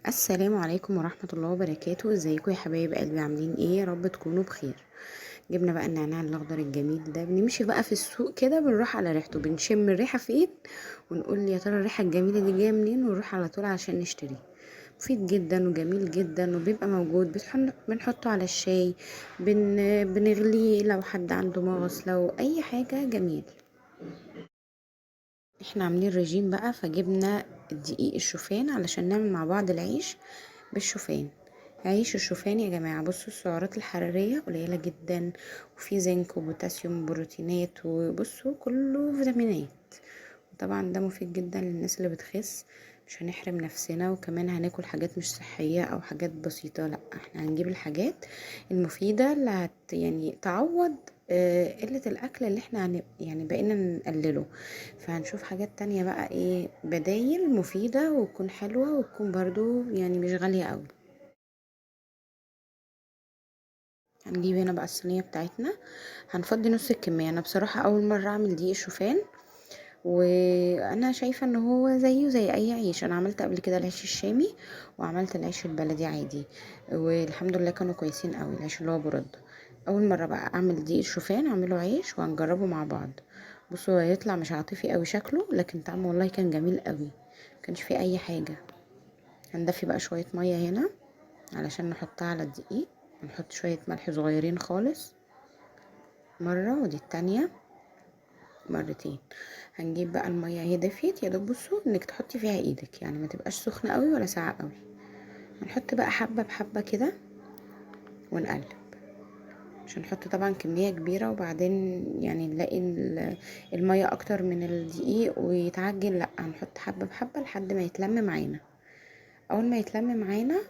السلام عليكم ورحمة الله وبركاته. ازيكم يا حبايب قلبي؟ عاملين ايه؟ يا رب تكونوا بخير. جبنا بقى النعناع الاخضر الجميل ده، بنمشي بقى في السوق كده بنروح على ريحته، بنشم الريحة فين ونقول يا ترى الريحة الجميلة دي جاية منين، ونروح على طول عشان نشتريه. مفيد جدا وجميل جدا وبيبقى موجود، بنحطه على الشاي، بنغليه لو حد عنده مغص، لو اي حاجة. جميل. احنا عاملين رجيم بقى، فجبنا دقيق الشوفان علشان نعمل مع بعض العيش بالشوفان. عيش الشوفان يا جماعة، بصوا السعرات الحرارية قليلة جدا، وفي زنك وبوتاسيوم وبروتينات، وبصوا كله فيتامينات. طبعا ده مفيد جدا للناس اللي بتخس، مش هنحرم نفسنا، وكمان هناكل حاجات مش صحية او حاجات بسيطة، لا احنا هنجيب الحاجات المفيدة اللي هت يعني تعوض قلة الاكل اللي احنا بقينا نقلله. فهنشوف حاجات تانية بقى، ايه بدايل مفيدة وتكون حلوة وتكون برضو مش غالية قوي. هنجيب هنا بقى الصينية بتاعتنا، هنفضي نص الكمية. انا بصراحة اول مرة اعمل دقيق شوفان، وانا شايفة ان هو زيه زي اي عيش. انا عملت قبل كده العيش الشامي وعملت العيش البلدي عادي، والحمد لله كانوا كويسين قوي. العيش اللي هو برد. اول مرة بقى اعمل دقيق شوفان، اعمله عيش وهنجربه مع بعض. بصوا هو هيطلع مش عاطفي قوي شكله، لكن طعمه والله كان جميل قوي، مكانش فيه اي حاجة. هندفي بقى شوية مية هنا علشان نحطها على الدقيق، ونحط شوية ملح صغيرين خالص، مرة ودي التانية، مرتين. هنجيب بقى المية اهي دفيت يا دوب، بصوا انك تحطي فيها ايدك، ما تبقاش سخنة قوي ولا ساقعة قوي. هنحط بقى حبة بحبة كده ونقلب، مش هنحط طبعا كمية كبيرة وبعدين نلاقي المية اكتر من الدقيق ويتعجن، لا هنحط حبة بحبة لحد ما يتلم معانا. اول ما يتلم معانا،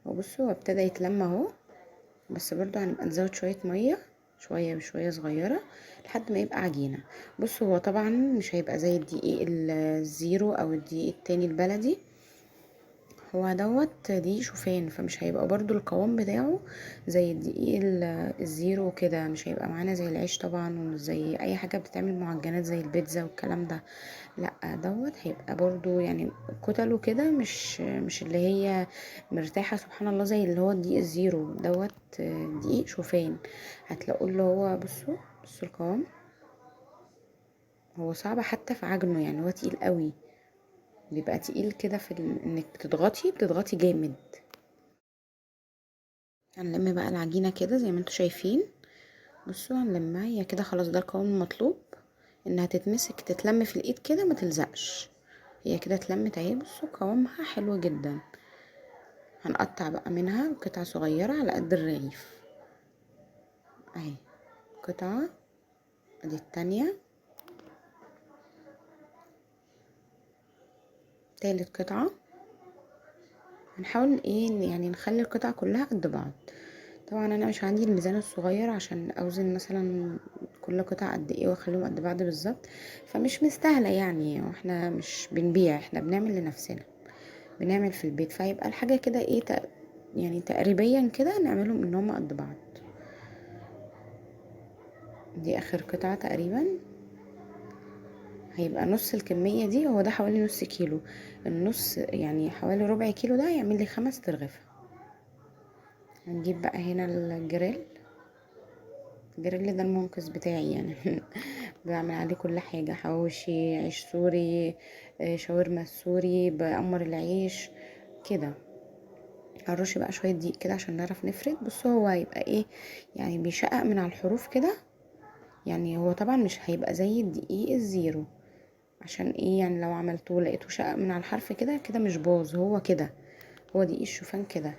وبصوا هو ابتدى يتلم اهو، بس برضو هنبقى نزود شوية مية، شوية بشوية صغيرة لحد ما يبقى عجينة. بصوا هو طبعا مش هيبقى زي الدقيق الزيرو او الدقيق التاني البلدي، هو دوت دقيق شوفان، فمش هيبقى برضو القوام بتاعه زي الدقيق الزيرو كده، مش هيبقى معانا زي العيش طبعا، ومش زي اي حاجة بتتعمل معجنات زي البيتزا والكلام ده، لا دوت هيبقى برضو كتله كده، مش اللي هي مرتاحة سبحان الله زي اللي هو الدقيق الزيرو دوت. دقيق شوفان هتلاقوه اللي هو بصوا القوام، هو صعب حتى في عجنه، هو تقيل قوي، بيبقى تقيل كده في انك بتضغطي جامد. هنلم بقى العجينة كده زي ما انتوا شايفين، بصوا هنلمها هي كده خلاص، ده القوام المطلوب، انها تتمسك تتلم في الايد كده ما تلزقش، هي كده اتلمت اهي. بصوا قوامها حلو جدا. هنقطع بقى منها قطع صغيرة على قد الرغيف اهي، قطعة ادي التانية، تالت قطعة. هنحاول نخلي القطع كلها قد بعض. طبعا انا مش عندي الميزان الصغير عشان اوزن مثلا كل قطعة قد ايه واخليهم قد بعض بالظبط، فمش مستاهلة واحنا مش بنبيع، احنا بنعمل لنفسنا، بنعمل في البيت، فيبقى الحاجة كده ايه تقريبا كده نعملهم ان هم قد بعض. دي اخر قطعة تقريبا، هيبقى نص الكمية دي، هو ده حوالي نص كيلو، النص يعني حوالي ربع كيلو، ده هيعمل لي 5 ترغيفة. هنجيب بقى هنا الجريل، الجريل ده المنقذ بتاعي بعمل عليه كل حاجة، حواوشي، عيش سوري، شاورما سوري، بقمر العيش كده. هنرش بقى شوية دقيق كده عشان نعرف نفرد. بصوا هو هيبقى ايه، بيشقق من على الحروف كده، هو طبعا مش هيبقى زي الدقيق الزيرو، عشان ايه لو عملتوه لقيته شقق من على الحرف كده كده مش باظ، هو كده، هو دقيق الشوفان كده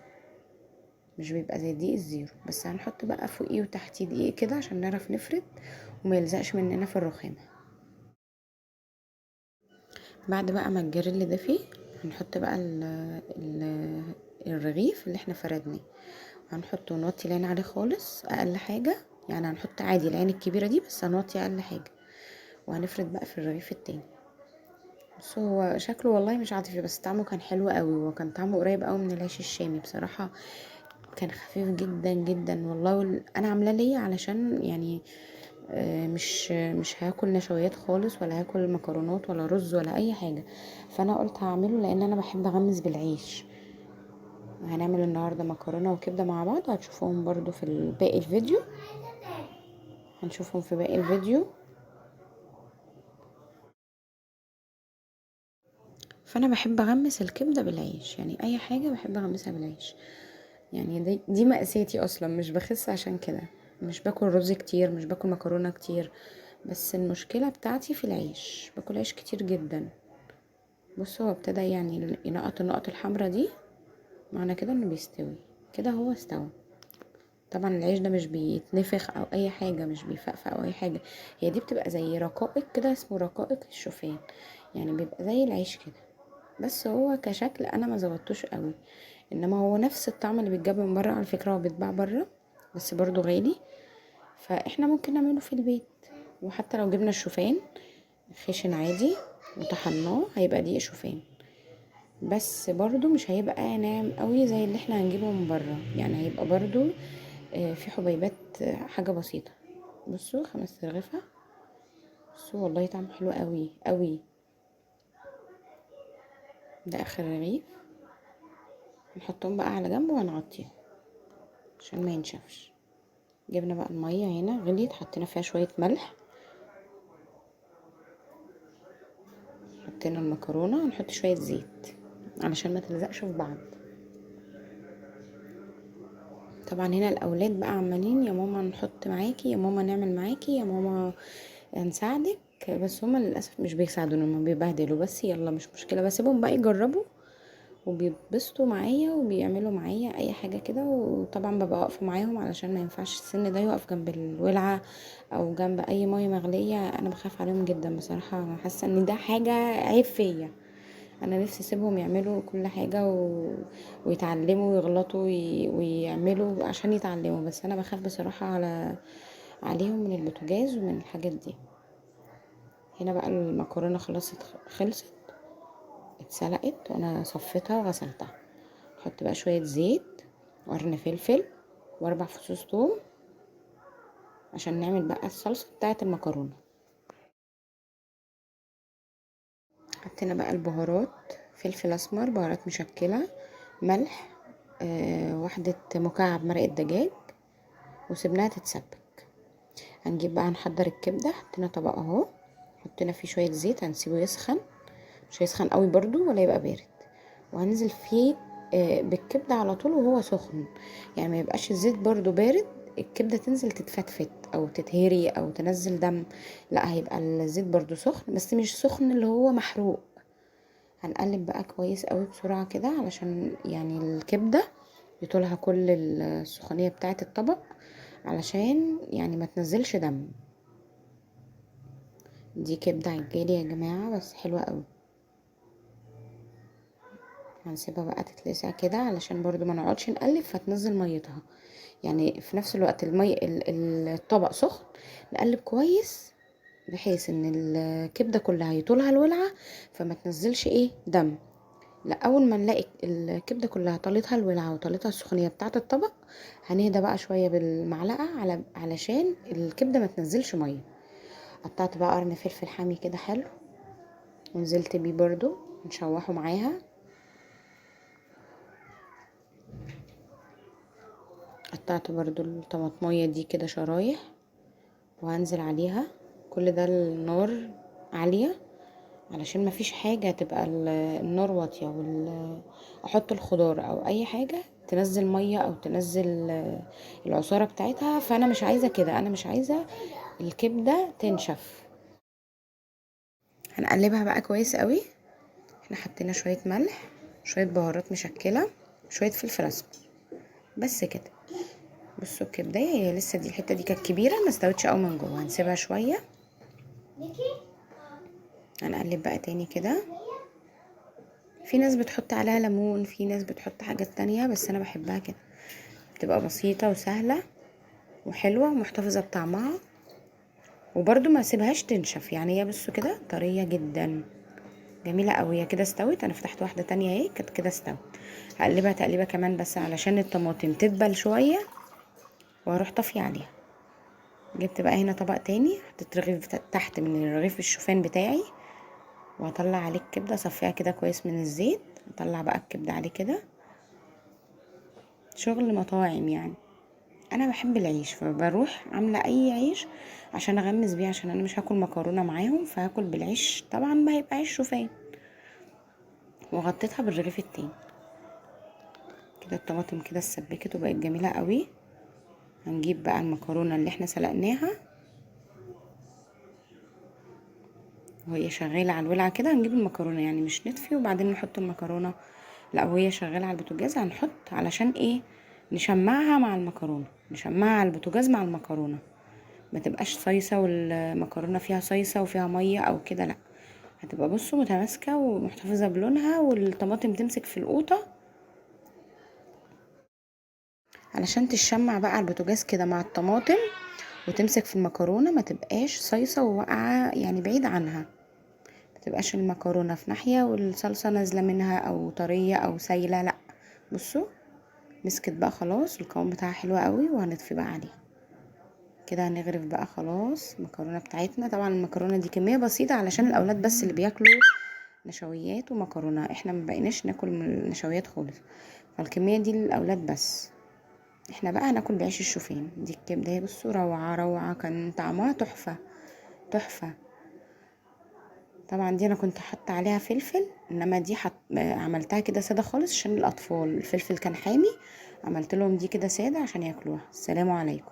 مش بيبقى زي دقيق الزيرو، بس هنحط بقى فوقيه وتحتيه دقيق كده عشان نعرف نفرد وما يلزقش مننا في الرخامة. بعد بقى ما الجريل دافي هنحط بقى الرغيف اللي احنا فردناه، هنحطه ونوطي العين عليه خالص اقل حاجة، هنحط عادي العين الكبيرة دي بس هنوطي اقل حاجة، وهنفرد بقى في الرغيف التاني. بصوا هو شكله والله مش عاطفي، بس طعمه كان حلو قوي، وكان طعمه قريب قوي من العيش الشامي بصراحة، كان خفيف جدا جدا والله. انا عاملاه ليا علشان مش هاكل نشويات خالص، ولا هاكل مكرونات ولا رز ولا اي حاجة، فانا قلت هعمله لان انا بحب اغمس بالعيش، هنعمل النهاردة مكرونة وكبدة مع بعض، هتشوفوهم برضو في باقي الفيديو، هنشوفهم في باقي الفيديو. فانا بحب اغمس الكبدة بالعيش، يعني اي حاجة بحب اغمسها بالعيش، يعني دي مأساتي اصلا، مش بخس عشان كده، مش باكل رز كتير، مش باكل مكرونة كتير، بس المشكلة بتاعتي في العيش، باكل عيش كتير جدا. بصوا هو ابتدى يعني ينقط النقط الحمراء دي، معنى كده انه بيستوي كده، هو استوى. طبعا العيش ده مش بيتنفخ او اي حاجة، مش بيفقفق او اي حاجة، هي دي بتبقى زي رقائق كده، اسمه رقائق الشوفان، يعني بيبقى زي العيش كده، بس هو كشكل انا ما ظبطتوش قوي، انما هو نفس الطعم اللي بيتجاب من بره. على فكرة هو بيتباع بره بس برضو غالي، فاحنا ممكن نعمله في البيت. وحتى لو جبنا الشوفان خشن عادي وطحناه هيبقى دقيق شوفان، بس برضو مش هيبقى ناعم قوي زي اللي احنا هنجيبه من بره، يعني هيبقى برضو في حبيبات، حاجة بسيطة. بصوا 5 رغيفة، بصوا والله طعمه حلو قوي قوي. ده اخر رغيف، نحطهم بقى على جنب وهنغطيهم عشان ما ينشفش. جبنا بقى المية هنا غليت، حطينا فيها شوية ملح، حطينا المكرونة، ونحط شوية زيت علشان ما تلزقش في بعض. طبعا هنا الاولاد بقى عمالين يا ماما نحط معاكي، يا ماما نعمل معاكي، يا ماما نساعدك، بس هما للاسف مش بيساعدونا، هما بيبهدلوا، بس يلا مش مشكلة، بسيبهم بقى يجربوا وبيتبسطوا معايا وبيعملوا معايا اي حاجة كده. وطبعا ببقى واقفة معاهم علشان ما ينفعش السن ده يقف جنب الولعه او جنب اي مية مغليه، انا بخاف عليهم جدا بصراحة، انا حاسه ان ده حاجة عيب فيا، انا نفسي اسيبهم يعملوا كل حاجة ويتعلموا ويغلطوا ويعملوا عشان يتعلموا، بس انا بخاف بصراحة عليهم من البوتاجاز ومن الحاجات دي. هنا بقى المكرونه خلاص خلصت، اتسلقت وانا صفيتها وغسلتها. نحط بقى شوية زيت وقرن فلفل و4 فصوص ثوم عشان نعمل بقى الصلصه بتاعه المكرونه. حطينا بقى البهارات، فلفل اسمر، بهارات مشكلة، ملح، واحدة مكعب مرقه دجاج، وسيبناها تتسبك. هنجيب بقى نحضر الكبده. حطينا طبق اهو، حطينا فيه شوية زيت، هنسيبه يسخن، مش هيسخن قوي برضو ولا يبقى بارد، وهنزل فيه بالكبده على طول وهو سخن، يعني ما يبقاش الزيت برضو بارد، الكبده تنزل تتفتفت او تتهري او تنزل دم، لا هيبقى الزيت برضو سخن بس مش سخن اللي هو محروق. هنقلب بقى كويس قوي بسرعة كده علشان يعني الكبده يطولها كل السخونيه بتاعه الطبق، علشان يعني ما تنزلش دم. دي كبده عجالي يا جماعة بس حلوة قوي. هنسيبها بقى تتلسع كده علشان برضو ما نقعدش نقلب فتنزل ميتها، يعني في نفس الوقت المي الطبق سخن نقلب كويس بحيث ان الكبده كلها يطولها الولعه فما تنزلش دم. لا اول ما نلاقي الكبده كلها طالتها الولعه وطالتها السخونيه بتاعه الطبق، هنهدى بقى شوية بالمعلقه علشان الكبده ما تنزلش مية. قطعت بقى قرن فلفل حامي كده حلو ونزلت بيه برضو نشوحه معاها. قطعت برضو الطماطمية دي كده شرايح وهنزل عليها. كل ده النار عالية علشان ما فيش حاجة تبقى النار واطية، احط الخضار او اي حاجة تنزل مية او تنزل العصارة بتاعتها، فانا مش عايزة كده، انا مش عايزة الكبدة تنشف. هنقلبها بقى كويس قوي. احنا حطينا شوية ملح، شوية بهارات مشكلة، شوية فلفل اسمر، بس كده. بصوا الكبداية هي لسه دي الحتة دي كانت كبيرة ما استوتش قوي من جوه، هنسيبها شوية. هنقلب بقى تاني كده. في ناس بتحط عليها ليمون، في ناس بتحط حاجات تانية، بس انا بحبها كده، بتبقى بسيطة وسهلة وحلوة ومحتفظة بطعمها، وبرده ما سيبهاش تنشف. يعني هي بصوا كده طرية جدا جميلة قوي. هي كده استوت، انا فتحت واحدة تانية اهي كانت كده استوت. هقلبها تقليبة كمان بس علشان الطماطم تدبل شوية، واروح طافية عليها. جبت بقى هنا طبق تاني، حطيت رغيف تحت من الرغيف الشوفان بتاعي، وهطلع عليه الكبدة، اصفيها كده كويس من الزيت، اطلع بقى الكبدة عليه كده. شغل مطاعم يعني. انا بحب العيش، فبروح عامله اي عيش عشان اغمس بيه، عشان انا مش هاكل مكرونه معاهم، فهاكل بالعيش طبعا، ما هيبقى عيش شوفان. وغطيتها بالرغيف التاني كده. الطماطم كده اتسبكت وبقت جميلة قوي. هنجيب بقى المكرونه اللي احنا سلقناها وهي شغالة على الولعه كده. هنجيب المكرونه، يعني مش نطفي وبعدين نحط المكرونه، لا، وهي شغالة على البوتاجاز هنحط، علشان ايه؟ نشمعها مع المكرونه، نشمعها على البوتاجاز مع المكرونه، ما تبقاش صيصه والمكرونه فيها صيصه وفيها مية او كده، لا، هتبقى بصوا متماسكة ومحتفظه بلونها، والطماطم تمسك في القوطه علشان تشمع بقى على البوتاجاز كده مع الطماطم وتمسك في المكرونه، ما تبقاش صيصه وواقعه يعني بعيد عنها، ما تبقاش المكرونه في ناحية والصلصه نازله منها او طرية او سايله، لا. بصوا مسكت بقى خلاص، القوام بتاعها حلو قوي. وهنطفي بقى عليها كده، هنغرف بقى خلاص المكرونه بتاعتنا. طبعا المكرونه دي كمية بسيطة علشان الاولاد بس اللي بياكلوا نشويات ومكرونه، احنا ما بقيناش ناكل من النشويات خالص، فالكميه دي للاولاد بس. احنا بقى هناكل بعيش الشوفان. دي الكبده هي بصوا روعه روعه، كان طعمها تحفة تحفة. طبعا دي انا كنت حاطه عليها فلفل، انما دي عملتها كده ساده خالص عشان الاطفال، الفلفل كان حامي، عملت لهم دي كده ساده عشان ياكلوها. السلام عليكم.